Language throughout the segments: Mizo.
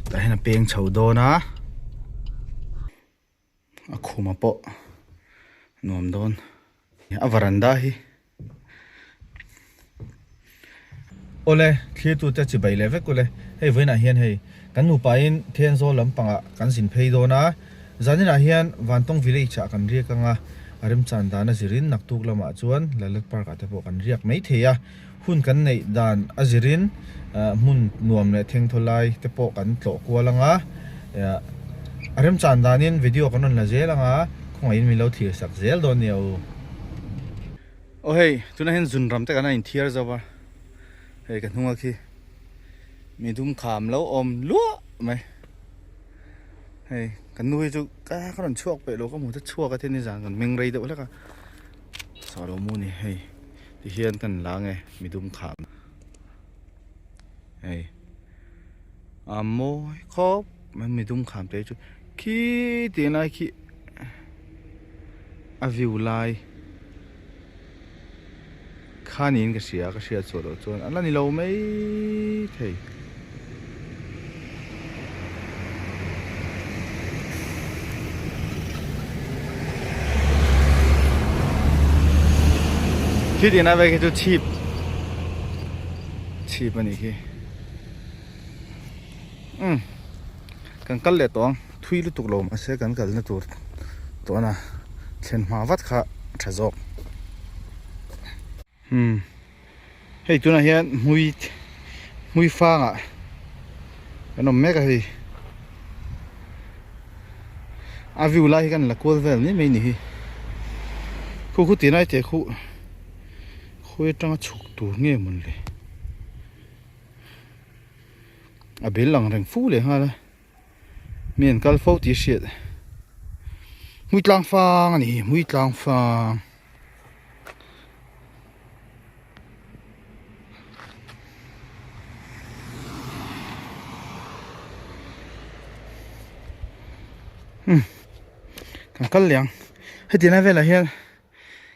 Tah hian a peng chho dawn a a khuma pawh nuam dawn a varanda hi awle thlir tute chi bai leh vek ule hei vawiinah hian hei kan nupa in Thenzawl lampangah kan zin phei dawn a zaninah hian Vantawng village ah kan riak anga a remchan dan a zirin naktuk lamah chuan Lalat park ah te pawh kan riak mai thei a. Hun kan neih dan a zirin hmun nuam leh thengthaw lai te pawh kan tlawh kual ang a, a remchan danin video kan rawn la zel ang a, khawngaihin min lo thlir sak zel dawn nia u. Aw hei, tunah hian zun ram te kan a inthiar zo va, hei ka hnunga khi mi dum kham lo awm luah mai, hei kan nu hi chu ka rawn chhuak peih lo ka hmu ta chhuak a tin nizan kan meng rei deuh hlek a. Salomo ni hei ti hian kan la nge midum kham hei a mawi khawp mai midum kham te chu khi tih lai khi a view lai kha niin ka hria ka hriat chhuah loh chuan a la ni lo mai thei. Khi tih na vel khi chu chhip chhip a nih khi umm kan kal leh tawh ang thui lutuk lo mahse kan kalna tur tawna thlen hma vat kha a tha zawk. Umm hei tunah hian hmui hmui fangah kan awm mek a hei a view lai hi kan la kual vel mai mai ni hi khu khu tih lai te khu khawi atanga chhuk tur nge mawn le a bel ang reng fu leh nghal a mi an kal fo tih a hriat hmui tlang fang a ni hi hmui tlang fang. Umm kan kal leh ang heti lai velah hian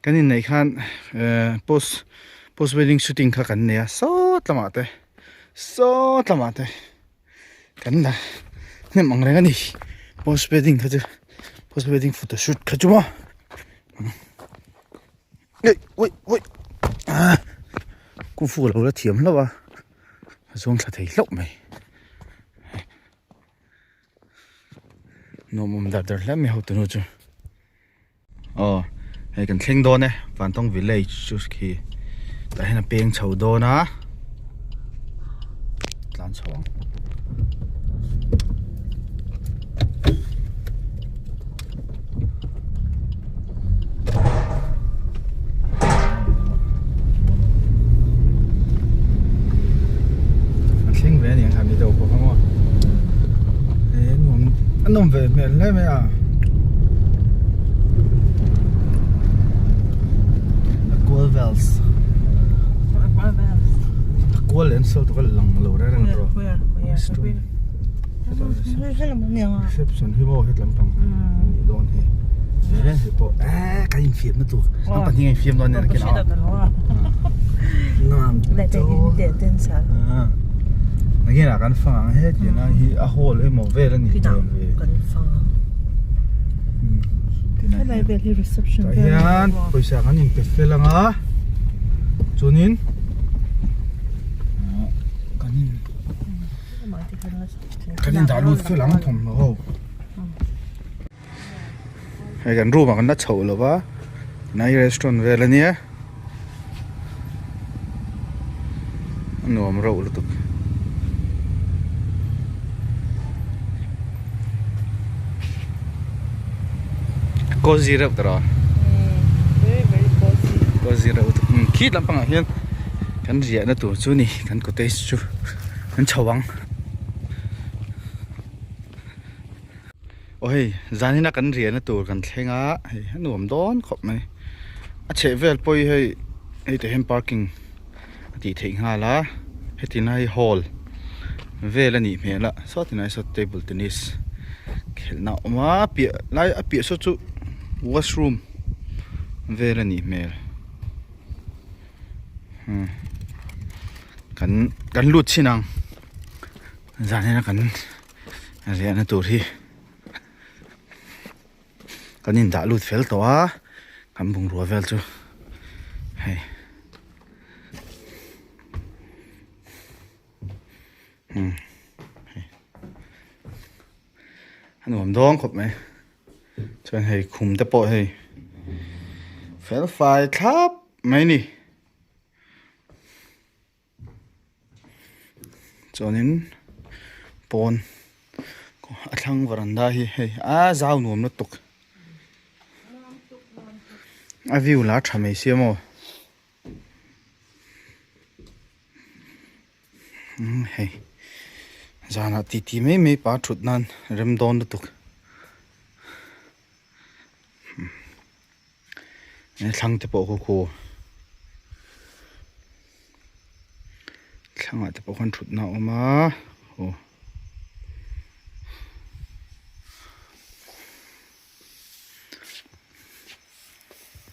kan inneih khan ehh post post wedding shooting kha kan nei a sawt lamah te sawt lamah te. Kan la hnem ang reng a ni post wedding kha chu post wedding photo shoot kha chu maw ei ui ui ah kungfu lo la thiam hlauh a a zawng thla thei hlauh mai nuam awm dar dar hle mai ho tunu chu. Aw hei kan thleng dawn e Vantawng village chu khi tah hian a peng chho dawn a tlan chho ang. An thleng ve a ni ang kha mi deuh pawh kha maw he nuam a nawm ve hmel hle mai a. A kual vels a kual leh an sawi tur a lang lo reng reng tawh reception hi maw hetlam pang anih dawn hi he hei pawh eh kan infiam na tur an pahnih a infiam dawn nen a khin a nuam nakinah kan fang ang hetiang lai hi a hall emaw vel a nih hmel ve. Helai vel hi reception vel hian pawisa kan in pe fel anga chuanin kan in kan in dah lut fel ang thawmhnaw ho hei kan room ah kan la chhoh lo va nai restaurant vel ania a nuam reuh lutuk. Cozy reuh tawh a cozy reuh lutuk khi lampangah hian kan riahna tur chu ni kan cottage chu kan chho ang. Aw hei zanina kan riahna tur kan thleng a hei a nuam dawn khawp mai a chheh vel pawh hi hei hei tah hian parking a tih theih nghal a heti lai hi hall vel a nih hmel a saw ti lai saw table tennis khelhna a awm a piah lai a piah saw chu washroom vel a nih hmel kan kan lut chhin ang zanina kan. Riahna tur hi kan indah lut fel tawh a kan bungrua vel chu hei umm hei a nuam dawn khawp mai chuan hei khum te pawh hei fel fai thlap mai a ni. Chuanin pawn a thlang varanda hi hei a zau nuam lutuk a view lah a tha mai sia maw umm hei zanah titi mai mai pa thut nan rem dawn lutuk thlang te pawh khu khu thlangah te pawh khuan thutna a awm a aw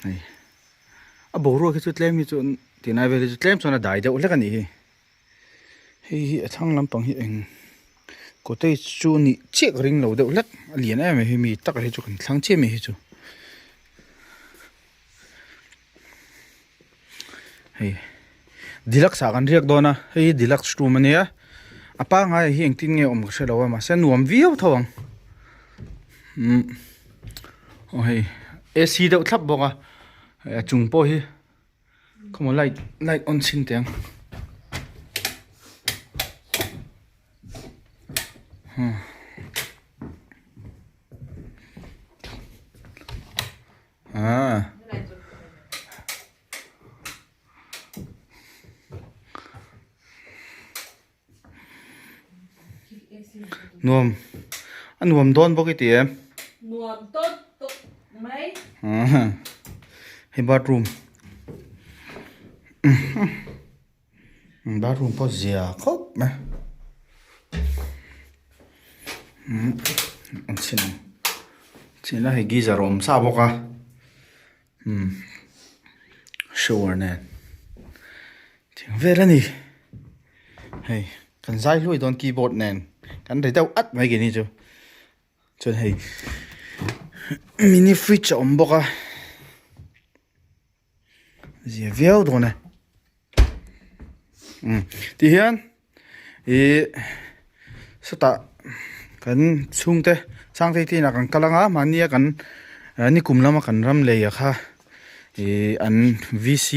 hei a boruak hi chu tlem hi chu tunlai vel hi chu tlem chuan a dai deuh hlek a nih hi. Hei hi a thlang lampang hi eng cottage chu nih chiah ka ring lo deuh hlek a lian em em hi mi taka hi chu kan thlang chiah mai hi chu hei deluxe ah kan riak dawn a hei hi deluxe room ania a pangngai ah hi engtin nge awm ka hre lo a mahse a nuam viau tho ang umm aw hei A C deuh thlap bawk a a chung pawh hi. Khawmaw light light on chhin teh ang hmm ah Nuam a nuam dawn bawk i ti em? Nuam tawt tawk mai. Hei bathroom bathroom pawh zia khawp mai an chhin ang chhin a hei geyser a awm sa bawk a shower nen thing vel a ni. Hei kan zai hluai dawn keyboard nen kan ri deuh at mai keini chu chuan hei mini fridge a awm bawk a zia viau dawn e umm ti hian ih sawtah kan chhungte Sangtei te inah kan kal anga mahnia kan nikum lama kan ram lei a kha ih an V C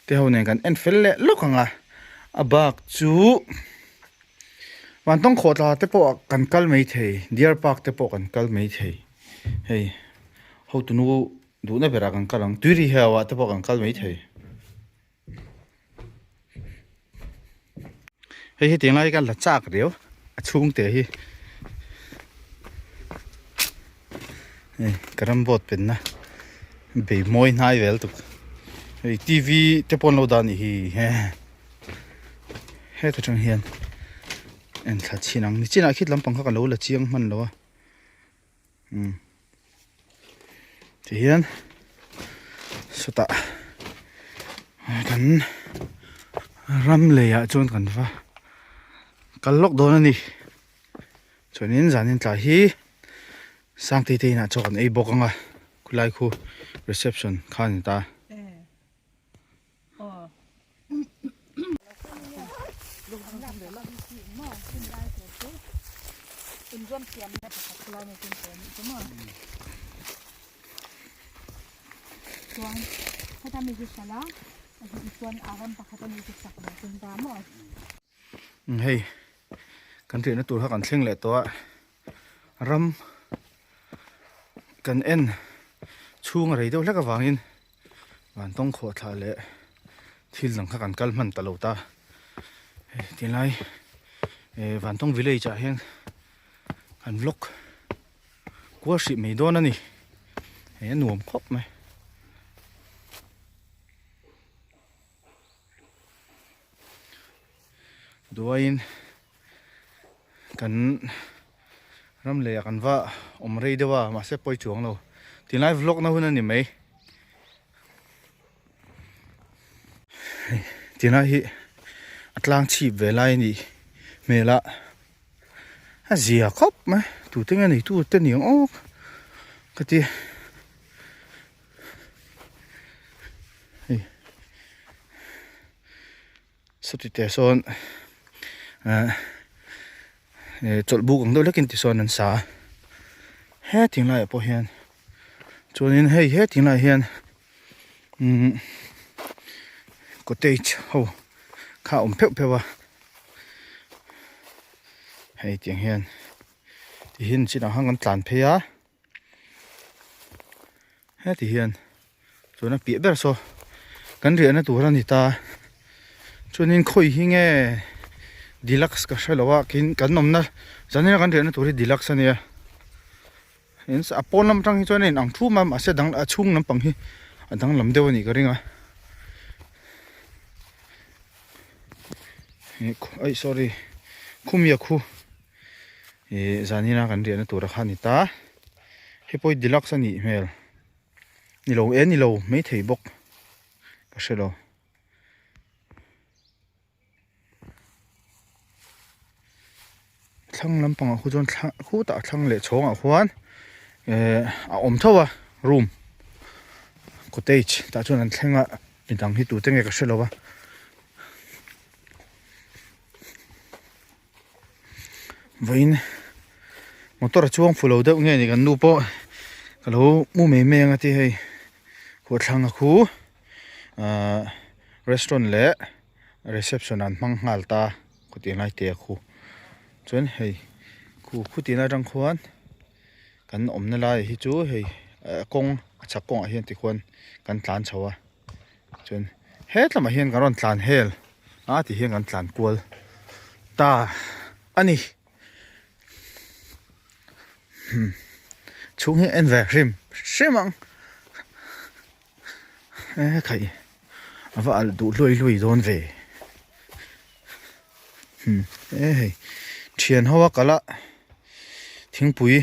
te ho nen kan en fel leh lawk ang a a bak chu vantawng khawhthla te pawh kan kal mai thei deer park te pawh kan kal mai thei hei hotunu duhna berah kan kal ang tui ri heu ah te pawh kan kal mai thei hei hi tiang lai hi ka la chak riau a chhungte hi hei carrom board penna bei mawi hnai vel tuk hei t v te pawh an lo dah a nih hi he heta tang hian en thla chhin ang nichinah khit lampang kha ka lo la chiang hman lo a umm tihian sawtah kan ram leiah chuan kan va kal lawk dawn a ni chuanin zanin tlai hi Sangtei te inah chaw kan ei bawk ang a khulai khu reception kha a ni ta. Hei kan riahna tur kha kan thleng leh tawh a ram kan en chhung a rei deuh hlek avangin vantawng khawh thla leh thil dang kha kan kal hman ta lo ta hei tilai eh vantawng village ah hian kan vlog kual hrih mai dawn a ni hei a nuam khawp mai. Duaiin kan ram leh ah kan va awm rei deuh a mahse pawi chuang lo tunlai vlog na hun a ni mai hei tunlai hi a tlang chhip ve lai a nih hmel a. A zia khawp mai tute nge neitu te ni ang aw ka ti hei sawti teh sawn ah chawlh buk ang deuh hlekin tisawn an sa a heting laiah pawh hian chuanin hei heting laiah hian umm cottage ho kha a awm pheuh pheuh a hei tiang hian tihian chinah khan kan tlan phei a heti hian chuan a piah ber saw kan riahna tur a ni ta chuanin khawi hi nge deluxe ka hre lo a tin kan awmna zanin a kan riahna tur hi deluxe a nia in a pawn lam atang hi chuan a inang thum a mahse a dang a chhung lampang hi a danglam deuh a nih ka ring a aih sorry khumia khu Ih zanina kan riahna tura kha a ni ta hei pawh hi deluxe a nih hmel ni lo e ni lo maithei bawk ka hre lo. Thlang lampangah khu chuan thla khutah thlang leh chhawngah khuan eh a awm tho a room cottage tah chuan an thleng a midang hi tute nge ka hre lo a. Vawiin motor a chuang fu lo deuh nge ni kan nu pawh ka lo mu mai mai ang a ti hei khuathlang a khu ahh restaurant leh reception an hmang nghal ta khawtiang lai te a khu chuan hei khu khutiang atang khuan kan awmna lai hi chu hei kawng a chhak kawngah hian tikhuan kan tlan chho a. Chuan he tlamah hian kan rawn tlan hel a ti hian kan tlan kual ta a ni. Hmm. Chhung hi en ve hrim hrim ang. E khai a va alh duh hluai hluai dawn ve. Hmm. E hei thian ho a kal a thingpui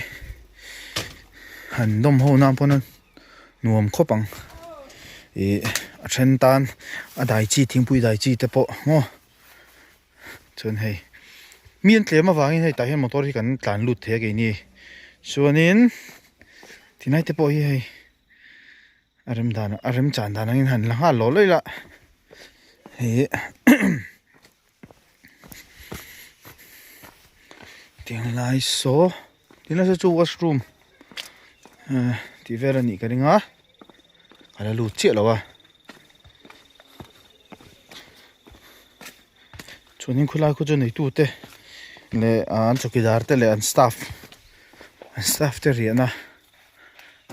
han dawm ho nan pawn a nuam khawp ang ih a then tan a dai chi thingpui dai chi te pawh maw chuan hei mi an tlem avangin hei tah hian motor hi kan tlan lut thei a keini chuanin tinai te pawh hi hei a rem dan a rem chan dan angin han la nghal lawh lawih la ih Tinglai saw tinglai saw chu washroom eh tih vel a nih ka ring a a la lut chiah lo a chuanin khawilai khaw chu neitu te leh an chawkidar te leh an staff an staff te riahna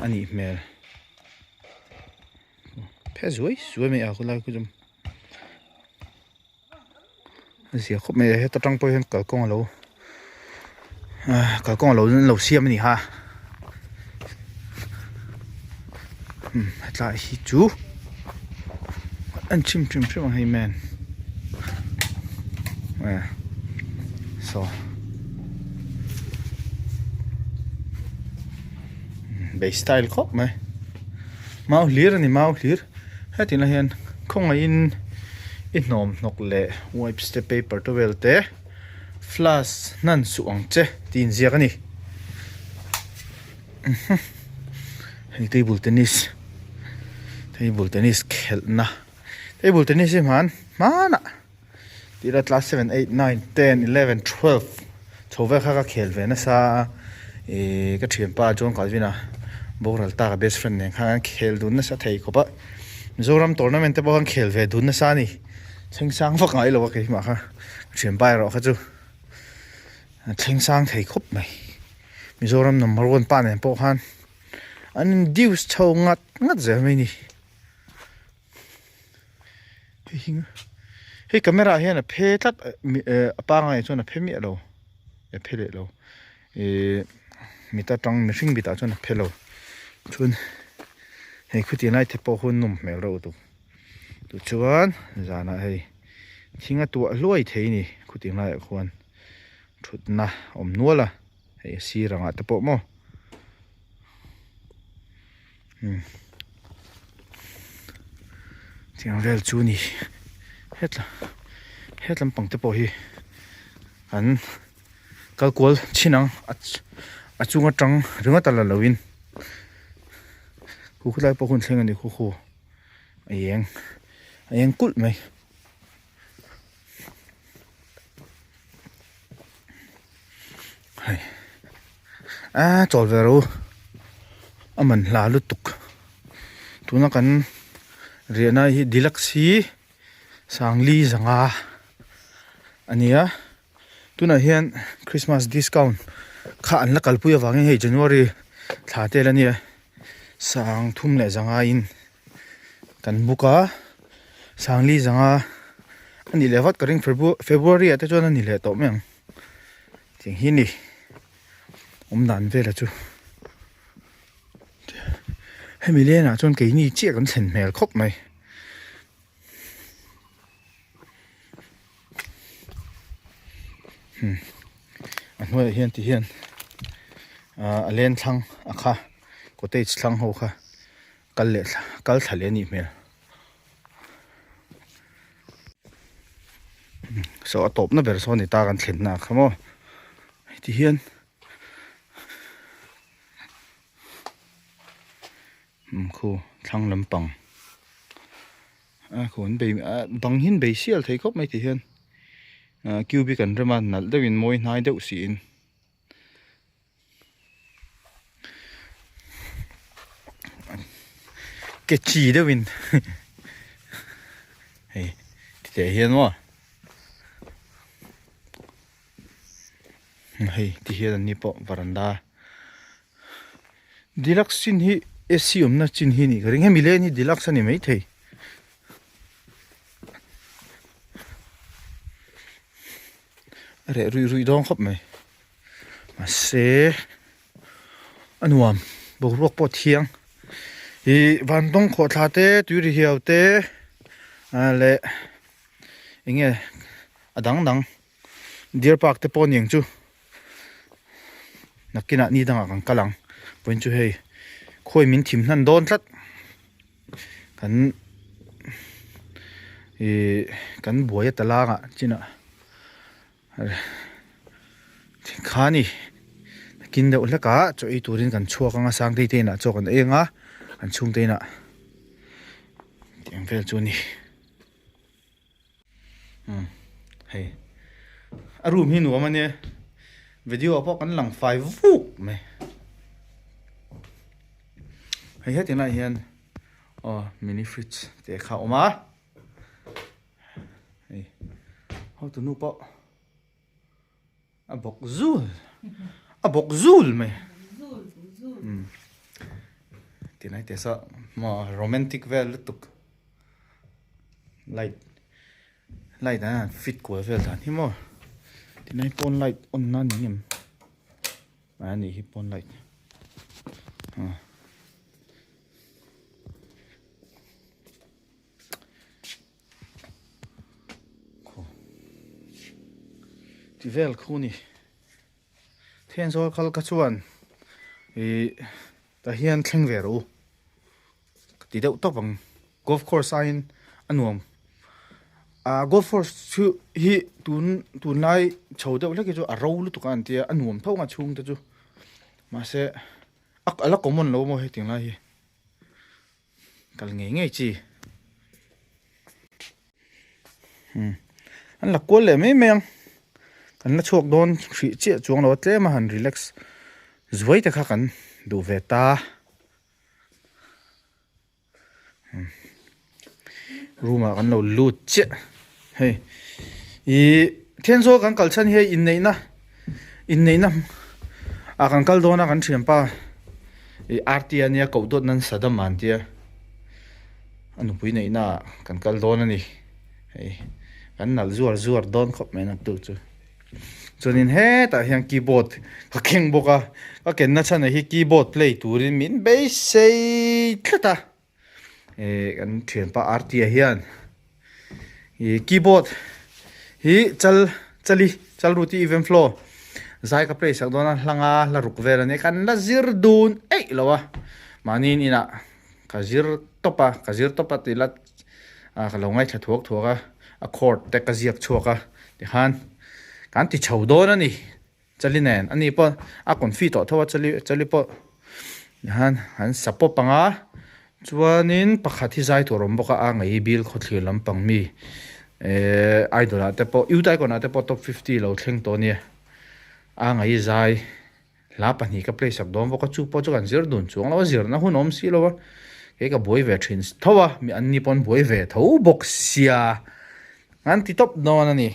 a nih hmel. Phe zuai zuai mai a khawlai khu chu a zia khawp mai a heta tang pawh hian kalkawng alo ah kalkawng alo an lo siam a ni ha umm hetlai hi chu an chim hrim hrim ang hei man eh saw bei style khawp mai. Mau hlir a ni mau hlir heti lai hian khawngaihin i hnawm hnawk leh wipes te paper towel te flask hnan suh ang che tih inziak a ni hei table tennis table tennis khelhna table tennis hi hman hmanah tih class 7 8 9 10 11 12 chho vel kha ka khel ve nasa a ih ka thianpa John Calvin a boral ta ka best friend nen khan an khel dun nasa thei khawp a Mizoram tournament te pawh khan khel ve dun nasa a ni thleng sang vak ngai lo a keimah kha ka thianpa erawh kha chu a thleng sang thei khawp mai Mizoram number one pa nen pawh khan an induce chho ngat ngat zel mai a ni. Hei hi hei camera ah hian a phe tlat a pangai ah chuan a phe miah lo a phe leh lo ihh mit atang mihring mit ah chuan a phe lo chuan hei khutiang lai te pawh hun nawm hmel reuh tuk tichuan zanah hei thing a tuah hluai thei a ni khutiang laiah khuan thutna a awm nual a hei a sir angah te pawh maw. Tiang vel chu ni hetla het lampang te pawh hi an kal kual chhin ang a chung atang ringawt a la lo in khu khulai pawh hun thleng a ni khu khu a eng a eng kulh mai. Hei a chawl ve ro a man hla lutuk tuna kan riahna hi deluxe hi sangli zanga a ni a tunah hian christmas discount kha an la kalpui avangin hei january thla tel a nia sang thum leh zanga in kan book a sangli zanga a nih leh vat ka ring february ah te chuan a ni leh tawh mai ang tiang hi a ni awm dan velah chu hemi lenah chuan keini chiah kan thlen hmel khawp mai. A hnuaiah hian ti hian ah a len thlang a kha cottage thlang ho kha kal leh kal thla leh a nih hmel saw a tawpna ber saw a ni ta kan thlenna kha maw heti hian. Khu thlang lampang a khu an bei ah bang hi an bei sial thei khawp mai ti hian ah cubic an rem a nalh deuhin mawi hnai deuh siin ke chi deuhin hei ti teh hian maw hei ti hian an ni pawh varanda. Deluxe chin hi AC awmna chin hi anih ka ring hemi lane hi deluxe a ni maithei a reh ruih ruih dawn khawp mai mahse a nuam boruak pawh a thiang ih vantawng khawhthla te tui ri hiau te ah leh eng nge a dang dang deer park te pawh a ni ang chu. Nakinah ni dangah kan kal ang vawiin chu hei khawi min thim hnan dawn tlat kan ih kan buai a talangah chinah kha a ni nakin deuh hlekah chaw ei turin kan chhuak ang a sangtei te inah chaw kan ei ang a kan chhungte inah tih ang vel chu a ni. Umm hei a room hi nuam ania video ah pawh kan lang fai vuk mai hei heti lai hian aw mini fridge te kha a awm a hei hotu nu pawh a bawk zul a bawk zul mai umm tinai te saw maw romantic vel lutuk. Light light an han fit kual vel dan hi maw tinai pawn light on na ni em a nih hi pawn light ah khaw ti vel khu ni Thenzawl kal kha chuan ih tah hian thleng ve rawh u. Ka ti deuh tawp ang golf course aiin a nuam ah golf course chu hi tun tunlai chho deuh hlek hi chu a ro lutuk a an tia a nuam tho ang a chhung te chu mahse a la common lo maw hetiang lai hi kal ngei ngei chi umm an la kual leh mai mai ang kan la chhuak dawn hrih chiah chuang lo a tlem a han relax zuai te kha kan duh ve ta. Room ah kan lo lut chiah hei ih Thenzawl kan kal chhan hi hei inneihna inneihna ah kan kal dawn a kan thianpa ih RT ania koh dawt nan Saddam an tia a nupui neihna ah kan kal dawn a ni hei kan nalh zuar zuar dawn khawp mai naktuk chu. Chuanin hetah hian keyboard ka kheng bawk a, ka kenna chhan ah hi keyboard play turin min beisei tlat a, eh kan thianpa Artia hian ih keyboard hi chal chali chal ruti even flow zai ka play sak dawn a hlanga hla ruk vel a nia kan la zir dun eih lo a mahni in inah ka zir tawp a ka zir tawp a tih la ah ka lo ngaithla thuak thuak a a chord te ka ziak chhuak a. Tikhan kan ti chho dawn a ni. Chali nen ani pawh a confi tawh tho a chali chali pawh han an sa pawp ang a chuanin pakhat hi zai tur a awm bawk a a ngei bil khawthlir lampang mi ehh idol ah te pawh youth icon ah te pawh top 50 lo thleng tawh a nia a ngei zai hla pahnih ka play sak dawn bawk a chu pawh chu kan zir dun chuang lo a zirna hun a awm si lo a kei ka buai ve thin tho a mi an ni pawn buai ve tho bawk sia an ti tawp dawn a ni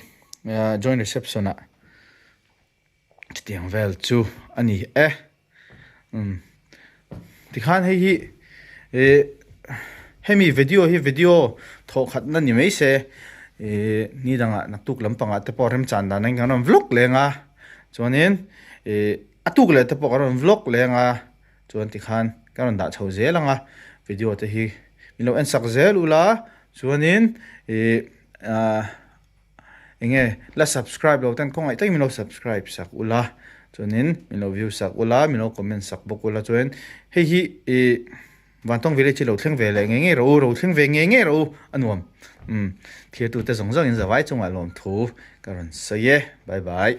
joint reception ah. Chutiang vel chu a ni e. Umm tikhan hei hi eh hemi video hi video thawh khatna ni mai se eh ni dangah naktuk lampangah te pawh remchan dan ang kan rawn vlog leng a chuanin eh a tuk leh te pawh kan rawn vlog leng a chuan tikhan kan rawn dah chho zel ang a video te hi min lo en sak zel ula chuanin eh ah. Enge la subscribe lo ten khawngaih takin min lo subscribe sak ula chuanin min lo view sak ula min lo comment sak bawk ula chuan hei hi ih Vantawng village hi lo thleng ve leh ngei ngei rawh u ro thleng ve ngei ngei rawh u a nuam umm thirtute zawng zawng in zavai chungah lawmthu ka rawn sawi e bye bye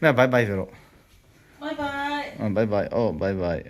Mia bye bye ve rawh Bye bye bye bye aw bye bye.